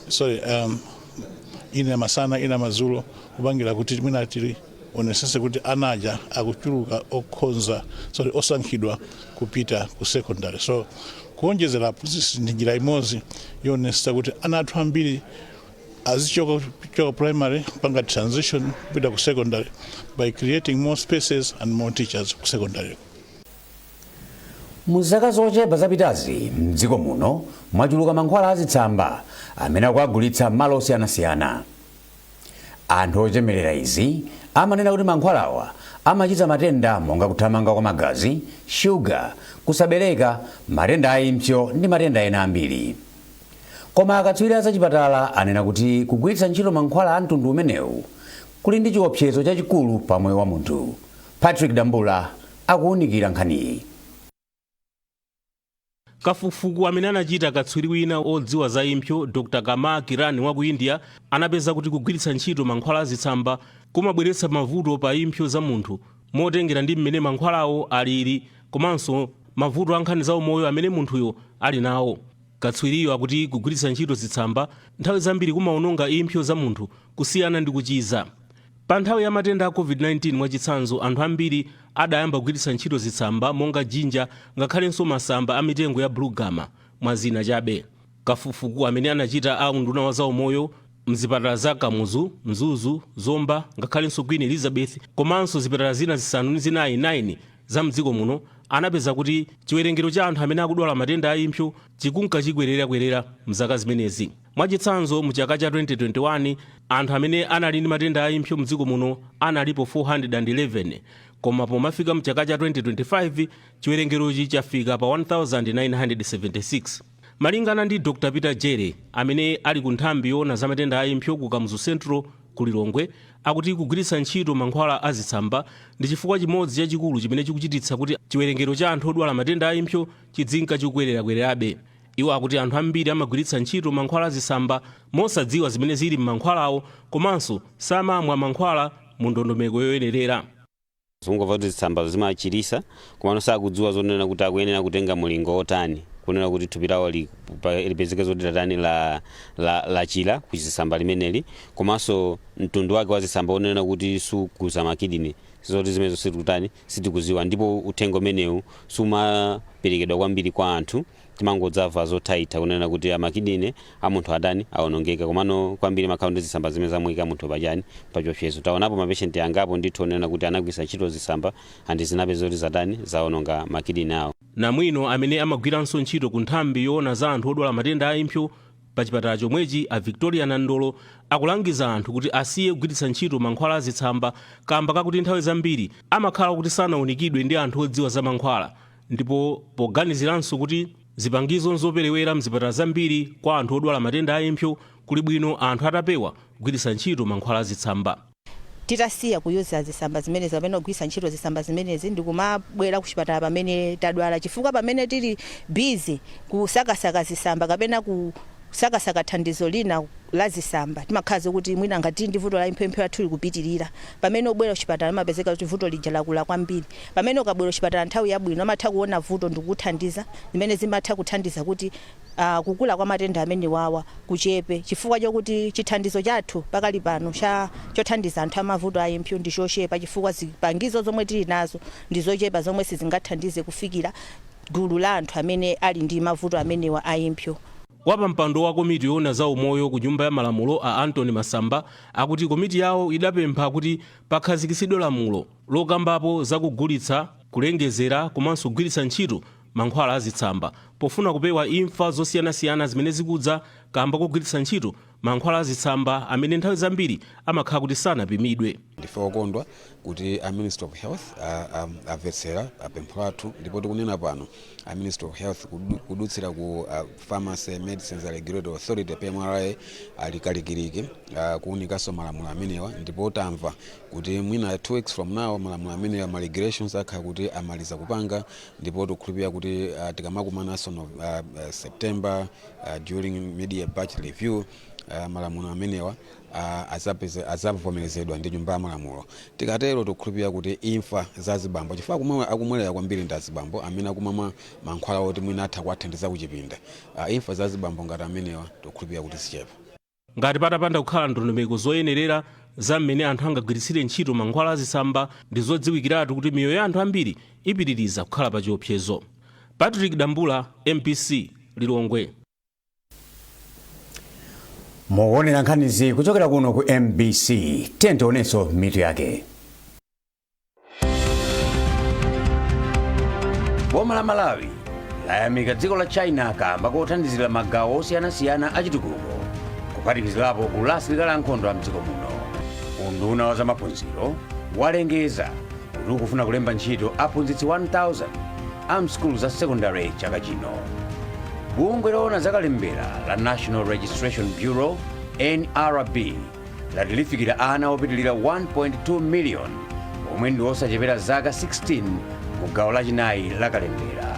Sorry, ina masana, ina madzulo, kupangira kuti mwina tili onesese kuti anaja akuchuluka okhonza, sorry, osankhidwa kupita ku secondary. So kuonjezera aphunzitsi ndi njira imodzi yoonetsetsa kuti ana athu ambiri azichoka choka primary kupanga transition kupita ku secondary by creating more spaces and more teachers ku secondary. Mu zaka zochepa zapitazi, mdziko muno mwachuluka mankhwala azitsamba amene akuagulitsa m'malo osiyanasiyana. Anthu ochemerera izi amanena kuti mankhwalawa amachiza matenda monga kuthamanga kwa magazi, shuga, kusabereka, matenda a impsyo ndi matenda ena ambiri. Koma akatswiri a zachipatala anena kuti kugwiritsa ntchito mankhwala a mtundu umenewu kuli ndi chiopsezo chachikulu pa moyo wa munthu. Patrick Dambula akuwunikira nkhaniyi. Kafukufuku amene anachita katswiri wina odziwa za impsyo, Dr Kamal Kiran wa ku India, anapeza kuti kugwiritsa ntchito mankhwala azitsamba kumabweretsa mavuto pa impsyo za munthu, motengera ndi mmene mankhwalawo alili komanso mavuto a nkhani za umoyo amene munthuyo ali nawo. Katswiriyo akuti kugwiritsa ntchito zitsamba nthawi zambiri kumaononga impsyo za munthu kusiyana ndi kuchiza. Pa nthawi ya matenda a COVID-19, mwachitsanzo, anthu ambiri adayamba kugwiritsa ntchito zitsamba monga jinja, ngakhalenso masamba a mitengo ya blue gum, mwa zina chabe. Kafukufuku amene anachita a unduna wa zaumoyo mzipatala za Kamuzu, Mzuzu, Zomba, ngakhalenso Queen Elizabeth, komanso zipatala zina zisanu ndi zinayi, 9, za mdziko muno, anapeza kuti chiwerengero cha anthu amene akudwala matenda a impsyo chikunka chikwererakwerera mzaka zimenezi. Mwachitsanzo, mu chaka cha 2021 anthu amene anali ndi matenda a impsyo mdziko muno analipo 411, koma pomafika mchaka cha 2025 chiwerengerochi chafika pa 1976. Malingana ndi Dr Peter Jere, amene ali ku nthambi yoona za matenda a impsyo ku Kamuzu Central ku Lilongwe, akuti kugwiritsa ntchito mankhwala azitsamba ndi chifukwa chimodzi chachikulu chimene chikuchititsa kuti chiwerengero cha anthu odwala matenda a impsyo chidzinka chikukwererakwererabe. Iwo akuti anthu ambiri amagwiritsa ntchito mankhwala azitsamba mosadziwa zimene zili m'mankhwalawo, komanso samamwa mankhwala mu ndondomeko yoyenerera. Zungomva kuti zitsamba zimachirisa, komano sakudziwa zonena kuti akuyenera kutenga mulingo otani kunena kuti thupi lawo lipezeke zoti latani, lachira ku zitsamba limeneli, komanso mtundu wake wa zitsamba onena kuti sukuza makidini, zoti zimenezo sitikutani, sitikuziwa. Ndipo uthenga umenewu sumaperekedwa kwambiri kwa anthu. Timangodzamva zothaitha kunena kuti amakidini a munthu atani, awonongeka, komano kwambiri makhala ndi zitsamba zimene zamuyika munthu pachani, pachiopsezo. Taonapo mapeshenti angapo ndithu onena kuti anagwiritsa ntchito zitsamba andi zinapeza kuti zatani, zawononga makidini awo. Namwino amene amagwiranso ntchito ku nthambi yoona za anthu odwala matenda a impsyo pa chipatala chomwechi, a Victoria Nandolo, akulangiza anthu kuti asiye kugwiritsa ntchito mankhwala azitsamba kamba kakuti nthawi zambiri amakhala kuti sanaunikidwe ndi anthu odziwa za mankhwala, ndipo poganiziranso kuti zipangizo nzoperewera mzipatala zambiri kwa anthu odwala matenda a impsyo, kuli bwino anthu atapewa kugwiritsa ntchito mankhwala azitsamba. Titasiya kuyuza zitsamba zimenezi kapena kugwiritsa ntchito zitsamba zimenezi ndikumabwera kuchipatala pamene tadwala, chifukwa pamene tili busy kusakasaka zitsamba kapena kusakasaka thandizo lina la zitsamba, timakhala zokuti mwina ngati ndi vuto la impsyo yathu likupitirira. Pamene ubwera kuchipatala amapezeka kuti vuto lija lakula kwambiri. Pamene ukabwera kuchipatala nthawi yabwino, amatha kuona vuto ndikukuthandiza, zimene zimatha kuthandiza kuti kukula kwa matenda amene wawa kuchepe, chifukwa chokuti chithandizo chathu pakali pano cha chothandiza anthu amavuto a impsyo ndi chochepa, chifukwa zipangizo zomwe tili nazo ndi zochepa zomwe sizingathandize kufikira gulu la anthu amene ali ndi mavuto amenewa a impsyo. Wapampando wa komiti yoona za umoyo ku Nyumba ya Malamulo, a Anthony Masamba, akuti komiti yawo idapempha kuti pakhazikitsidwe lamulo lokambapo zakugulitsa, kulengezera komanso kugwiritsa ntchito mankhwala azitsamba, pofuna kupewa imfa zosiyanasiyana zimene zikudza kamba kogwiritsa ntchito mankhwala azitsamba amene nthawi zambiri amakhala kuti sanapimidwe. Ndife okondwa kuti a Ministry of Health amvetsera pempho lathu, ndipo tikunena pano a Ministry of Health kudutsira ku Pharmacy Medicines Regulatory Authority, PMRA, ali kalikiliki kuwunikanso malamulo amenewa. Ndipo tamva kuti mwina 2 weeks from now malamulo amenewa, ma regulations, akhala kuti amaliza kupanga. Ndipo tikukhulupirira kuti tikamakumananso no, September, during mid-year budget review, malamulo amenewa azavomerezedwa ndi Nyumba ya Malamulo. Tikatero tikukhulupirira kuti imfa za zibambo, chifukwa akumwalira kwambiri ndi azibambo amene akumamwa mankhwala oti mwina atha kuwathandiza kuchipinda, imfa za zibambo ngati amenewa tikukhulupirira kuti zichepa. Ngati patapanda kukhala ndondomeko zoyenerera za mmene anthu angagwiritsire ntchito mankhwala azitsamba, ndi zodziwikiratu kuti miyoyo ya anthu ambiri ipitiriza kukhala pa chiopsezo. Patrick Dambula, MBC, Lilongwe. Mukuonera nkhanizi kuchokera kuno ku MBC. Tionenso mitu yake. Boma la Malawi layamika dziko la China kamba kothandizira magawo osiyanasiyana achitukuko, kuphatikizirapo gulu la asilikali ankhondo a mdziko muno. Unduna wa zamaphunziro walengeza kuti ukufuna kulemba ntchito aphunzitsi 1000 a msukulu za sekondari chaka chino. Bungwe loona zakalembera la National Registration Bureau, NRB, lati lifikira ana opitilira 1.2 million omwe ndi osachepera zaka 16 mu gawo lachinayi la kalembera.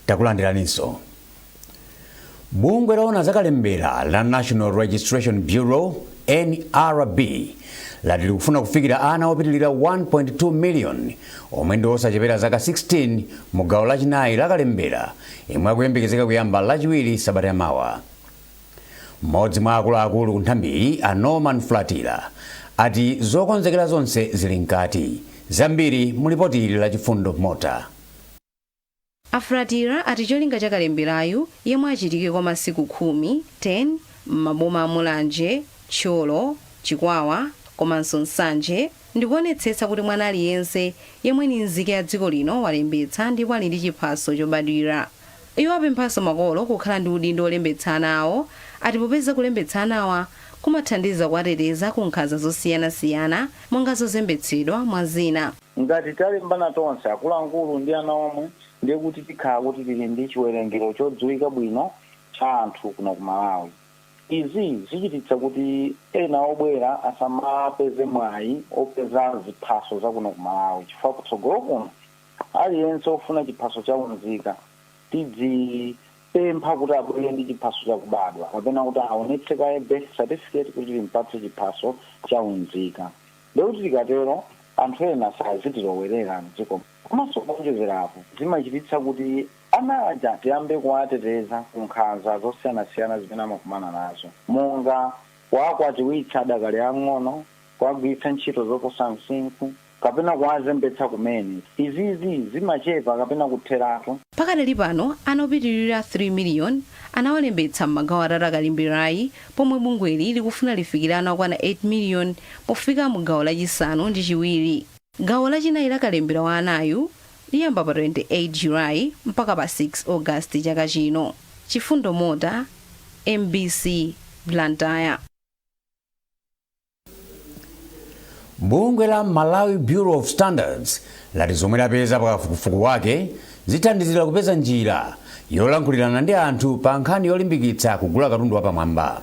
Takulandiraninso. Bungwe loona zakalembera la National Registration Bureau, NRB, lati likufuna kufikira ana opitilira 1.2 million omwe ndi osachepera zaka 16 mu gawo lachinayi la kalembera imwe akuyembekezeka kuyamba Lachiwiri sabata yamawa. Mmodzi mwa akuluakulu ku nthambiyi, a Norman Flatira, ati zokonzekera zonse zili mkati. Zambiri mu lipoti ili la Chifundo Mota. A Flatira ati cholinga cha kalemberayu, yemwe achitike kwa masiku 10, 10, m'maboma a Mulanje, Thyolo, Chikwawa komanso Nsanje, ndikuonetsetsa kuti mwana aliyense yemwe ndi nzika ya dziko lino walembetsa ndipo ali ndi chiphaso chobadwira. Iwo apemphanso makolo kukhala ndi udindo wolembetsa ana awo, ati popeza kulembetsa anawa kumathandiza kuwateteza ku nkhanza zosiyanasiyana monga zozembetsedwa, mwa zina. Ngati talembana tonse, akuluakulu ndi ana omwe, ndiye kuti tikhala kuti tili ndi chiwerengero chodziwika bwino cha anthu kuno ku Malawi. Izi zichititsa kuti ena obwera asamapeze mwayi opeza ziphaso za kuno ku Malawi chifukwa kutsogolo kuno aliyense ofuna chiphaso cha unzika tidzipempha kuti abwere ndi chiphaso chakubadwa kapena kuti aonetse kaye birth certificate kuti timpatse chiphaso cha unzika. Ndekuti tikatero anthu ena sazitilowerera mdziko. Komanso kuonjezera apo, zimachititsa kuti ana aja tiyambe kuwateteza ku nkhanza zosiyanasiyana zimene amakumana nazo, monga kuwakwatiwitsa adakali ang'ono, kuwagwiritsa ntchito zoposa msinkhu kapena kuwazembetsa kumene. Izizi zimachepa kapena kutheratu. Pakadali pano, ana opitilira 3 million anawalembetsa m'magawo atatu akalemberayi, pomwe bungweli likufuna lifikire ana okwana 8 million pofika mu gawo lachisanu ndi chiwiri. Gawo lachinayi la kalembera wa anayu liyamba pa 28 July mpaka pa 6 August chaka chino. Chifundo Mota, MBC, Blantyre. Bungwe la Malawi Bureau of Standards lati zomwe lapeza pakafukufuku wake zithandizira kupeza njira yolankhulirana ndi anthu pa nkhani yolimbikitsa kugula katundu wapamwamba.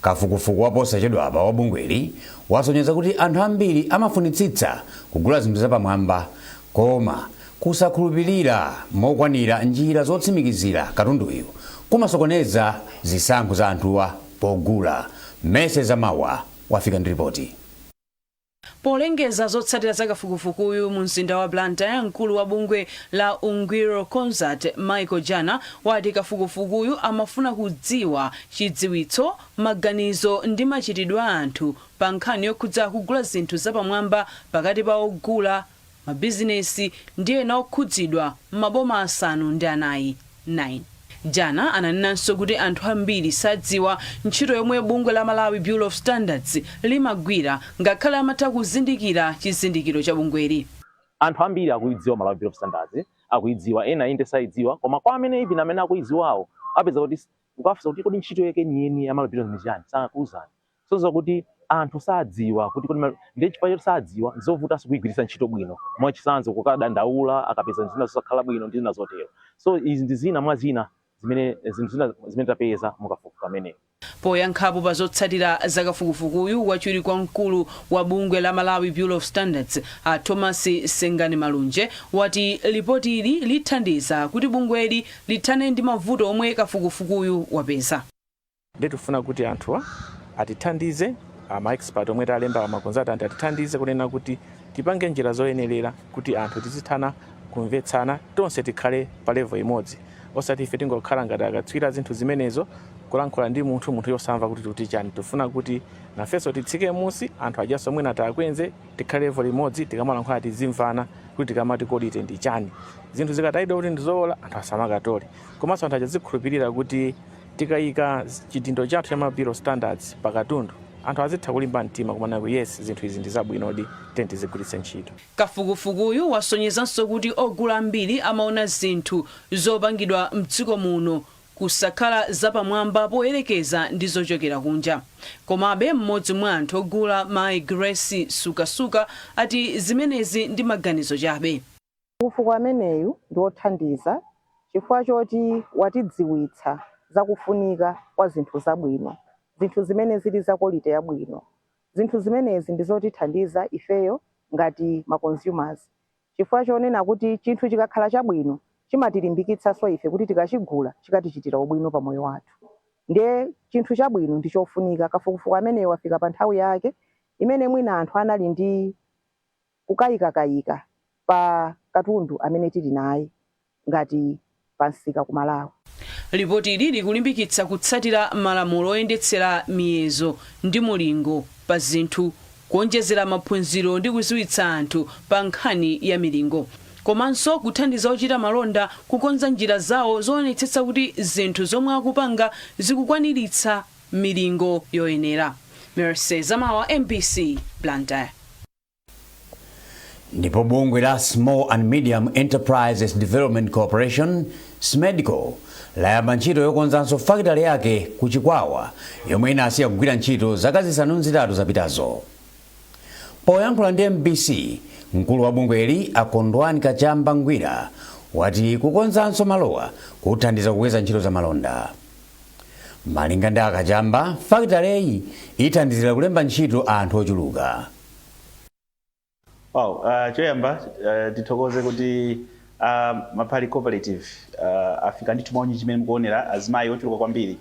Kafukufuku waposachedwapa wa bungweli wasonyeza kuti anthu ambiri amafunitsitsa kugula zinthu zapamwamba, koma kusakhulupirira mokwanira njira zotsimikizira katunduyu kumasokoneza zisankho za anthuwa pogula. Mese Zamawa wafika ndi ripoti. Polengeza zotsatira za kafukufukuyu mu mzinda wa Blantyre, mkulu wa bungwe la Ungwiro Consult, Michael Jana, wati kafukufukuyu amafuna kudziwa chidziwitso, maganizo ndi machitidwe a anthu pa nkhani yokhudza kugula zinthu zapamwamba pakati pa ogula, mabizinesi ndi ena okhudzidwa m'maboma asanu ndi anayi, 9. Jana ananenanso kuti anthu ambiri sadziwa ntchito yomwe bungwe la Malawi Bureau of Standards limagwira, ngakhale amatha kuzindikira chizindikiro cha bungweli. Anthu ambiri akuidziwa Malawi Bureau of Standards, akuidziwa, ena inde saidziwa, koma kwa amene even amene akuidziwawo, apeza kuti ukafunsa kuti kodi ntchito yake yeniyeni ya Malawi Bureau ndi chani, sanakuuzani. So kuti anthu sadziwa kuti kodi ndiye chifukwa choti sadziwa, nzovutanso kuyigwiritsa ntchito bwino, mwachitsanzo kukadandaula akapeza zina zosakhala bwino ndi zina zotero. So izi ndi zina mwa zina zimene zinthu zina zimene tapeza mukafukufuku ameneyo. Poyankhapo pa zotsatira za kafukufukuyu, wachiwiri kwa mkulu wa bungwe la Malawi Bureau of Standards, a Thomas Sengani Malunje, wati lipoti ili lithandiza kuti bungweli lithane ndi mavuto omwe kafukufukuyu wapeza. Ndiye tikufuna kuti anthuwa atithandize, ma expert omwe talemba, ma consultant, atithandize kunena kuti Tipange njira zoyenerera kuti anthu tizithana kumvetsana, tonse tikhale pa level imodzi, osati ife tingokhala ngati akatswiri zinthu zimenezo, kulankhula ndi munthu, munthu yosamva kuti tikuti chani. Tifuna kuti nafenso titsike musi, anthu ajaso mwina tiakwenze, tikhale level imodzi, tikamalankhula tizimvana kuti tikamati quality ndi chani. Zinthu zikatayidwa kuti ndizowola, anthu asamakatole. Komanso anthu achazikhulupirira kuti tikayika chidindo chathu cha Bureau of Standards pakatundu, anthu azitha kulimba mtima kumanena kuti, "Yes, zinthu izi ndi zabwinodi, tiye tizigwiritse ntchito." Kafukufukuyu wasonyezanso kuti ogula ambiri amaona zinthu zopangidwa mdziko muno kusakhala zapamwamba poyerekeza ndi zochokera kunja. Komabe mmodzi mwa anthu ogula, mayi Grace Sukasuka, ati zimenezi ndi maganizo chabe. Kafukufuku ameneyu ndi wothandiza chifukwa choti watidziwitsa zakufunika kwa zinthu zabwino, zinthu zimene zili za quality yabwino. Zinthu zimenezi ndi zotithandiza ifeyo ngati ma consumers, chifukwa chonena kuti chinthu chikakhala chabwino chimatilimbikitsanso ife kuti tikachigula chikatichitira ubwino pa moyo wathu. Ndiye chinthu chabwino ndi chofunika. Kafukufuku ameneyo wafika pa nthawi yake imene mwina anthu anali ndi kukayikakayika pa katundu amene tili naye ngati pa msika ku Malawi. Lipoti ili likulimbikitsa kutsatira malamulo oyendetsera miyezo ndi mulingo pa zinthu, kuonjezera maphunziro ndi kuziwitsa anthu pa nkhani ya milingo, komanso kuthandiza ochita malonda kukonza njira zawo zoonetsetsa kuti zinthu zomwe akupanga zikukwaniritsa milingo yoyenera. Mercy Zamawa, MBC, Blantyre. Ndipo bungwe la Small and Medium Enterprises Development Corporation, SMEDCO, layamba ntchito yokonzanso fakitale yake ku Chikwawa yomwe inasiya kugwira ntchito zaka 8 zapitazo. Poyankhula ndi MBC, mkulu wa bungweli, Akondwani Kachamba Ngwira, wati kukonzanso malowa kuthandiza kukweza ntchito za malonda. Malinga ndi Akachamba, fakitaleyi ithandizira kulemba ntchito anthu ochuluka. Wow, choyamba tithokoze kuti Mapali Cooperative afika ndithu maunyinji chimene mukuonera, azimayi ochuluka kwambiri.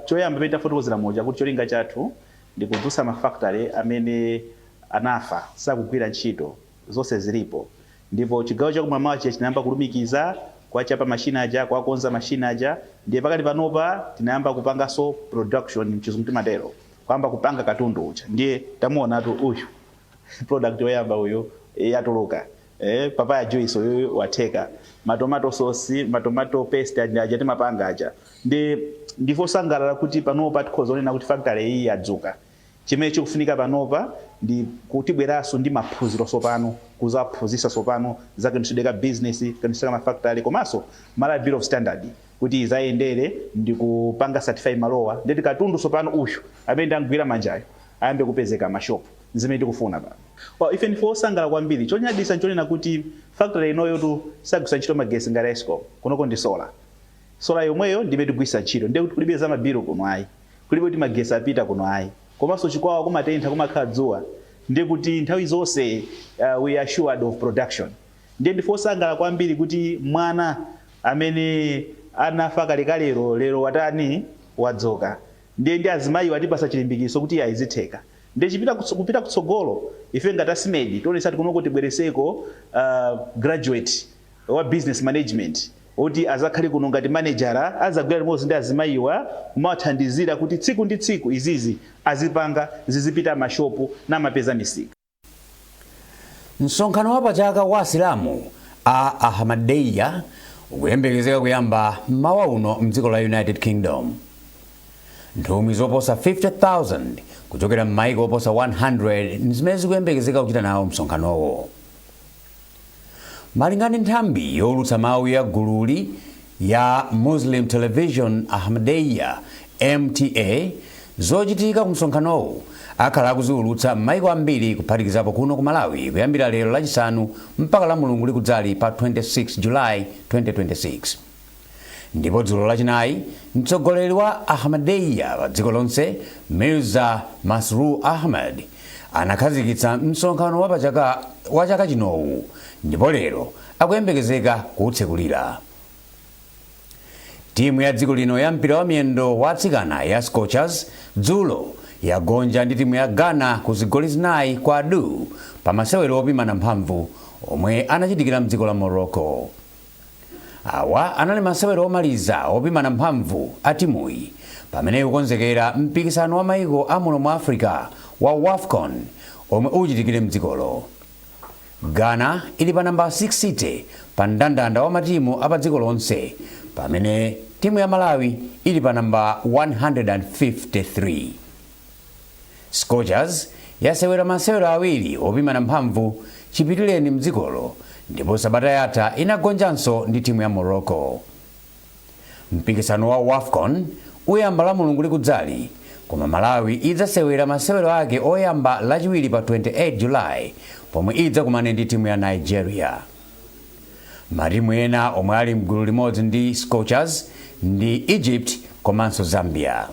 Choyamba pamene tafotokozera muja kuti cholinga chathu ndi kudzutsa mafactory amene anafa, sakugwira ntchito, zonse zilipo. Ndipo chigawo chakumamawa chija chinayamba kulumikiza, kwachapa machine aja, kwakonza machine aja, ndiye pakali panopa tinayamba kupanganso production, mchizungu timatero, kuyamba kupanga katundu uja. Ndiye tamuonatu uyu product yoyamba uyu yatuluka, papaya juice uyu watheka, ma tomato sauce, ma tomato paste aja timapanga aja. Ndi ndifosangalala kuti panopa tikhoza kunena kuti factory iyi yadzuka. Chimene chikufunika panopa ndi kutibweranso ndi maphunziro sopano, kuzaphunzitsa sopano za kayendetsedwe ka business, kayendetsedwe ka mafactory, komanso Malawi Bureau of Standard kuti izayendere ndi kupanga certify malowa, ndeti katundu sopano uyu amene ndangwira manjayo ayambe kupezeka mashopu, zimene tikufuna pano. Well, ife ndife osangala kwambiri. Chonyadisa nchonena kuti factory inoyo tu sagwisa ntchito magesi ngati ESCOM. Kunoko ndi solar, solar yomweyo ndimene tikugwisa ntchito, ndiye kuti kulibe za mabilu kuno ayi, kulibe kuti magesi apita kuno ayi. Komanso Chikwawa kumatentha, kumakhala dzuwa, ndiye kuti nthawi zonse we are assured of production. Ndiye ndife osangala kwambiri kuti mwana amene anafa kalekalero lero watani? Wadzuka. Ndiye ndi azimayi watipasa chilimbikiso kuti ayi, zitheka. Ndiye kupita kutsogolo, ife ngati a SMED tionetsa kunoko tibwereseko graduate wa business management oti azakhale kuno ngati manager, azagwira limodzi ndi azimayiwa kumawathandizira kuti tsiku ndi tsiku izizi azipanga zizipita mashopu namapeza misika. Msonkhano wa pachaka wa Asilamu a Ahmadiyya ukuyembekezeka kuyamba mawa uno mdziko la United Kingdom. Nthumwi zoposa 50,000 kuchokera m'maiko oposa 100 zimene zikuyembekezeka kuchita nawo msonkhanowo. Malinga ndi nthambi yowulutsa mawu ya gululi ya Muslim Television Ahmadiyya, MTA, zochitika ku msonkhanowu akhala akuziwulutsa m'maiko ambiri kuphatikizapo kuno ku Malawi kuyambira lero Lachisanu mpaka la Mulungu likudzali pa 26 Julayi 2026. Ndipo dzulo Lachinayi, mtsogoleri wa Ahmadiyya pa dziko lonse, Mirza Masroor Ahmad, anakhazikitsa msonkhano wa chaka chinowu ndipo lero akuyembekezeka kuwutsekulira. Timu ya dziko lino ya mpira wa miyendo wa atsikana ya Scorchers dzulo Yagonja ndi timu ya Ghana ku zigoli 4 kwa du pa masewero opimana mphamvu omwe anachitikira mdziko la Morocco. Awa anali masewero omaliza opimana mphamvu a timuyi pamene ikukonzekera mpikisano wa maiko a muno mu Africa wa WAFCON omwe uchitikire mdzikolo. Ghana ili pa namba 60 pa mndandanda wa matimu apa dziko lonse, pamene timu ya Malawi ili pa namba 153. Scorchers yasewera masewero awiri opimana mphamvu chipitireni mdzikolo, ndipo sabata yatha inagonjanso ndi timu ya Morocco. Mpikisano wa WAFCON uyamba la Mulungu likudzali, koma Malawi idzasewera masewero ake oyamba Lachiwiri pa 28 Julayi pomwe idzakumane ndi timu ya Nigeria. Matimu ena omwe ali mgulu limodzi ndi Scorchers ndi Egypt komanso Zambia.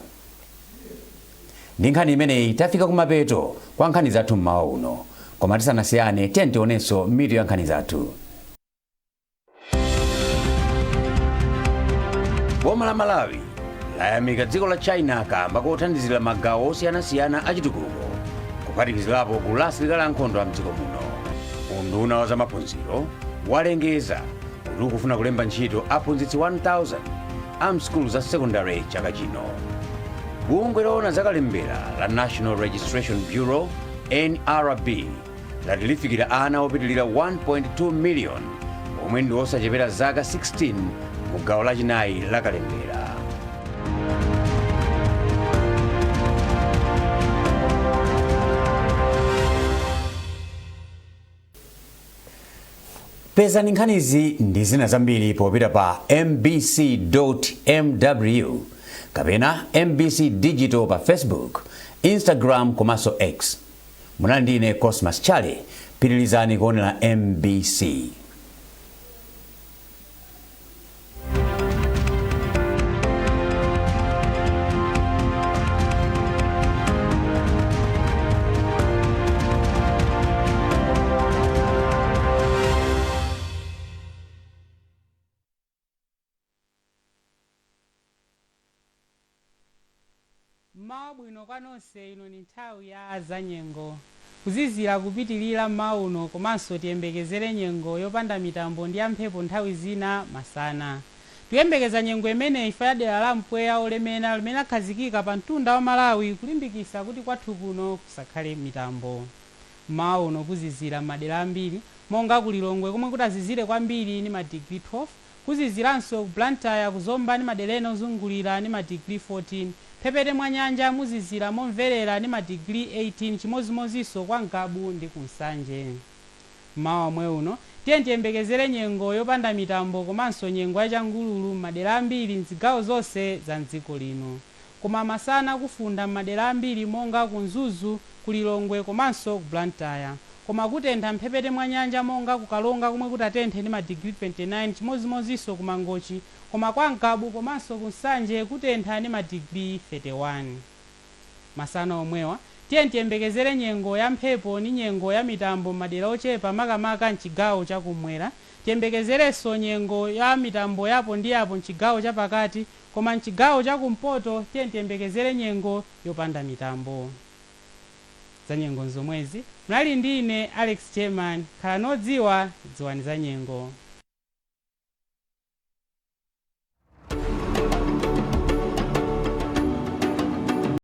Ndi nkhani imeneyi tafika kumapeto kwa nkhani zathu mmawa uno, koma tisanasiyane tiye tionenso mitu ya nkhani zathu. Boma la Malawi layamika dziko la China kamba kothandizira magawo osiyanasiyana achitukuko, kuphatikizirapo gulu la asilikali ankhondo a mdziko muno. Unduna wa zamaphunziro walengeza kuti ukufuna kulemba ntchito aphunzitsi 1000 a msukulu za sekondari chaka chino. Bungwe loona zakalembera la National Registration Bureau NRB lati lifikira ana opitilira 1.2 million omwe ndi osachepera zaka 16 mu gawo lachinayi la kalembera. Pezani nkhanizi ndi zina zambiri popita pa mbc.mw kapena MBC Digital pa Facebook, Instagram komanso X. Munali ndi ine Cosmas Chale. Pitirizani kuonera MBC. Mmawa bwino kwa nonse. Ino ni nthawi ya zanyengo. Kuzizira kupitilira mmawa uno, komanso tiyembekezere nyengo yopanda mitambo ndi yamphepo nthawi zina masana. Tuyembekeza nyengo imeneyi ifa ya dera la mpweya olemera limene akhazikika pa mtunda wa Malawi, kulimbikitsa kuti kwathu kuno kusakhale mitambo. Mmawa uno kuzizira madera ambiri, monga ku Lilongwe komwe kutazizire kwambiri ni madigiri 12, kuziziranso ku Blantyre, kuzomba ndi madera ena ozungulira ni madigiri 14. Mphepete mwa nyanja muzizira momverera ndi madigiri 18, chimozimozinso kwa Ngabu ndi ku Nsanje. Mmawa omwe uno tiye tiyembekezere nyengo yopanda mitambo komanso nyengo yachangululu m'madera ambiri mzigawo zonse za mdziko lino, koma masana kufunda m'madera ambiri monga ku Mzuzu, ku Lilongwe komanso ku Blantyre, koma kutentha mphepete mwa nyanja monga ku Kalonga komwe kutatenthe ndi madigiri 29, chimozimozinso ku Mangochi, koma kwa Ngabu komanso ku Nsanje kutentha ndi madigiri 31. Masana omwewa tiye tiyembekezere nyengo ya mphepo ndi nyengo ya mitambo m'madera ochepa, makamaka mchigawo chakumwera. Tiyembekezerenso nyengo ya mitambo yapo ndi yapo mchigawo chapakati, koma mchigawo chakumpoto tiye tiyembekezere nyengo yopanda mitambo. Za nyengo zomwezi munali ndi ine Alex Chairman. Khala nodziwa, dziwani za nyengo.